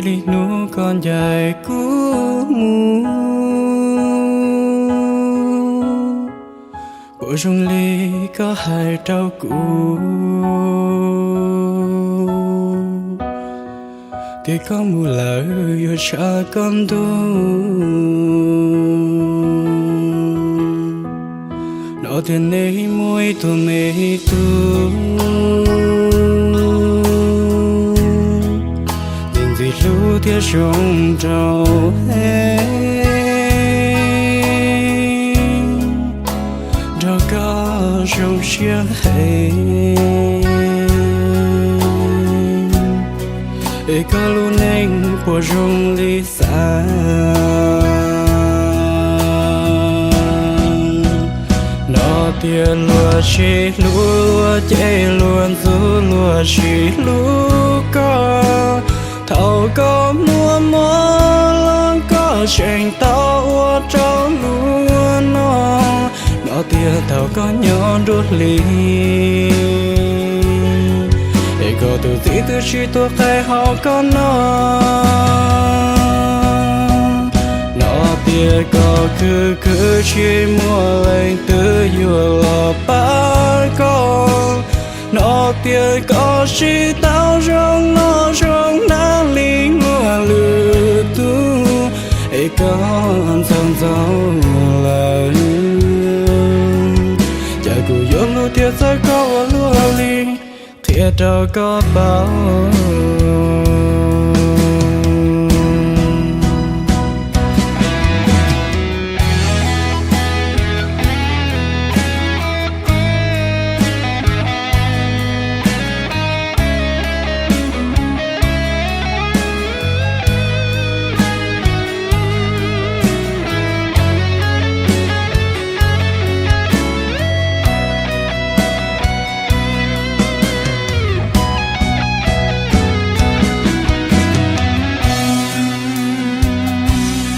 Ib hnub koj ncaim kuv mus, puas zoo li koj hais rau kuv, tias koj mus lawm yuav tshav koj ntuj. No tias nej muaj ib tug me tub, ntxim ntxim hlub thiab zoo nraug heev, nrog koj zoo siab heev, es koj lub neej puas zoo li xav. No tias luag tsis hlub luag ces luag ntxub luag tsis hlub koj. Thaum koj muaj mob los koj tseem tau ua rau luag noj. No tias thaum koj nyob nruab hlis, es koj tus txiv twb tsis tuaj qhia hauv koj no. No tias koj khwv khwv tsis muaj leej twg yuav los pab koj. No tias koj tsis tau zoo noj zoo hnav li luag lwm tus, es koj ntxhov ntxaug lawm. Cas kuv yuav hlub thiab txhawb koj ua luaj li, qhia rau koj paub.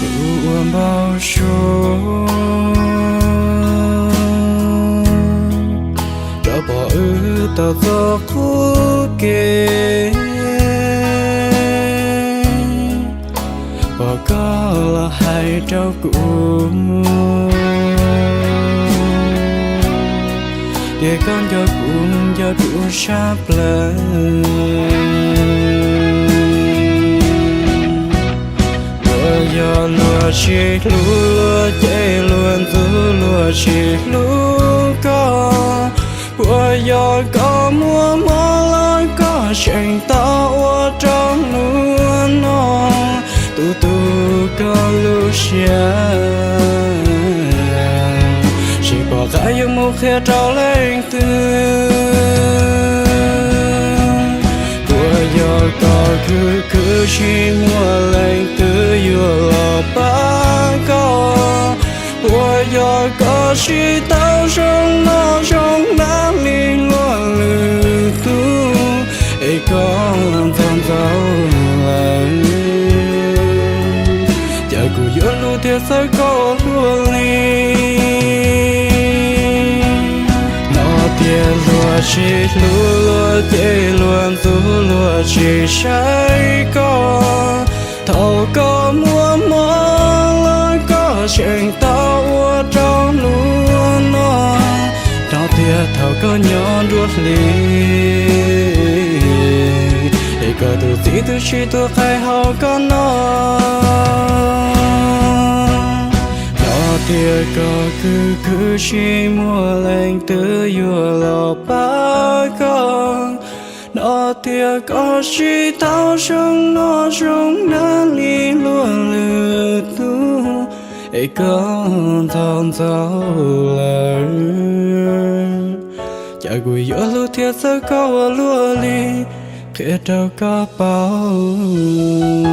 Kuv ua npau suav rov pom wb tau txoj qub kev, pom koj los hais rau kuv tias koj nco kuv nco kuv sab plaws. Puas yog luag tsis hlub luag ces luag ntxub luag tsis hlub koj? Puas yog koj muaj mob los koj tseem tau ua rau luag noj? Tu tu koj lub siab, tsis pom qab yuav mus qhia rau leej twg. Puas yog koj khwv khwv tsis muaj leej twg yuav los pab koj? Puas yog koj tsis tau zoo noj zoo hnav li luag lwm tus, es koj ntxhov ntxaug lawm? Cas kuv yuav hlub thiab txhawb koj ua luaj li. No tias luag tsis hlub luag ces luag ntxub luag tsis saib koj. Thaum koj muaj mob los koj tseem tau ua rau luag noj. No tias thaum koj nyob nruab hlis, es koj tus txiv twb tsis tuaj qhia hauv koj no. No tias koj khwv khwv tsis muaj leej twg yuav los pab koj. No tias koj tsis tau zoo noj zoo hnav li luag lwm tus, es koj ntxhov ntxaug lawm? Cas kuv yuav hlub thiab txhawb koj ua luaj li, qhia rau koj paub.